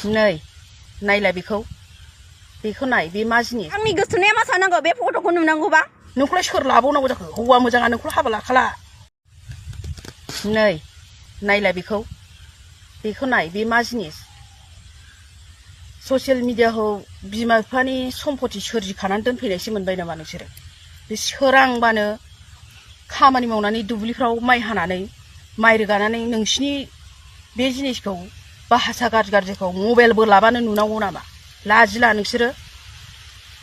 नै नायलाय बेखौ नाय बे मा जिनिस आंनि गोसोथोनाया मा साननांगौ बे फट'खौ नुनांगौबा नोंखौलाय सोर लाबावनांगौ जाखो हौवा मोजाङा नोंखौ हाबा लाखाला नै नायलाय बेखौ नाय बे मा जिनिस ससियेल मिडियाखौ बिमा बिफानि सम्पति सोरजिखानानै दोनफैनायसो मोनबाय नामा नोंसोरो बे सोरांबानो खामानि मावनानै दुब्लिफ्राव माइ हानानै माइ रोगानानै नोंसिनि बे जिनिसखौ भाषा गाज्रिखौ मबाइलबो लाबानो नुनांगौ नामा लाजिला नोंसोरो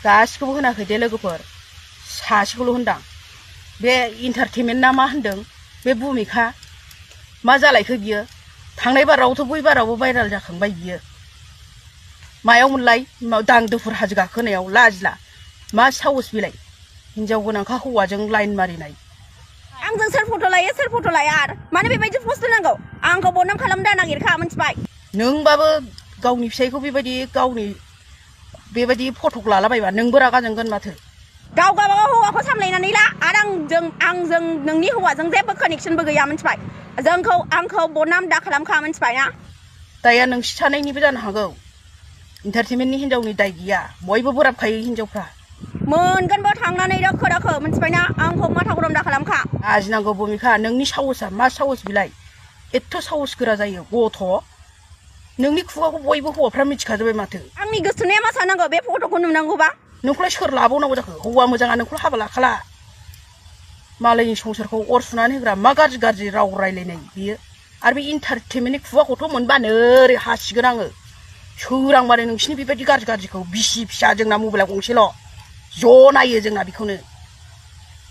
गासिखौबो होनाखै दे लोगोफोर सासेखौल' होनदां बे इन्टारटेनमेन्ट ना मा होनदों बे भुमिखा मा जालायखो बियो थांनाय बारावथ' बै बारावबो भाइराल जाखांबाय बियो मायाव मोनलाय दांदोफोर हाजो गाखोनायाव लाजिला मा साहस बिलाय हिनजाव गोनांखा हौवाजों लाइन मारिनाय आंजों सोर फट' लायो सोर फट' लाया आरो मानो बेबायदि पस्ट होनांगौ आंखौ बदनाम खालामनो नागिरखा मिथिबाय नोंबाबो गावनि फिसायखौ बेबायदि फट'खौ लालाबायबा नोंबो रागा जोंगोन माथो गाव गावबागाव हौवाखौ सामलायनानै ला आरो आंजों नोंनि हौवाजों जेबो कानेक्सनबो गैया मिथिबाय आंखौ बदनाम दा खालामखा मिथिबाय ना दाया नोंसि सानैनिबो जानो हागौ इन्टारटेनमेन्टनि हिनजावनि दाय गैया बयबो बोराबखायो हिनजावफ्रा मोनगोनबो थांनानै रोखो मिथिबायना आंखौ माथा गरम दा खालामखा आजिनांगौ भुमिखा नोंनि साहसआ मा साहस बिलाय एथ' साहस गोरा जायो गथ' नोंनि खुगाखौ बयबो हौवाफ्रा मिथिखाजोबबाय माथो आंनि गोसोथोनाया मा साननांगौ बे फट'खौ नुनांगौबा नोंखौलाय सोर लाबावनांगौ जाखो हौवा मोजाङा नोंखौ हाबा लाखाला मालायनि संसारखौ अर सुनानै होग्रा मा गाज्रि राव रायलायनाय बियो आरो बे इन्टारटेनमेन्टनि खुगाखौथ' मोनबानो ओरै हासिगोन आङो सोरांबानो नोंसिनि बेबायदि गाज्रिखौ बिसि फिसा जोंना मबाइला गंसेल' ज' नायो जोंना बेखौनो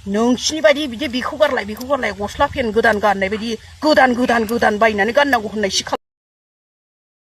नोंसिनि बायदि बिदि बेखौ गारलाय गस्ला फेन गोदान गाननाय बायदि गोदान बायनानै गाननांगौ होननाय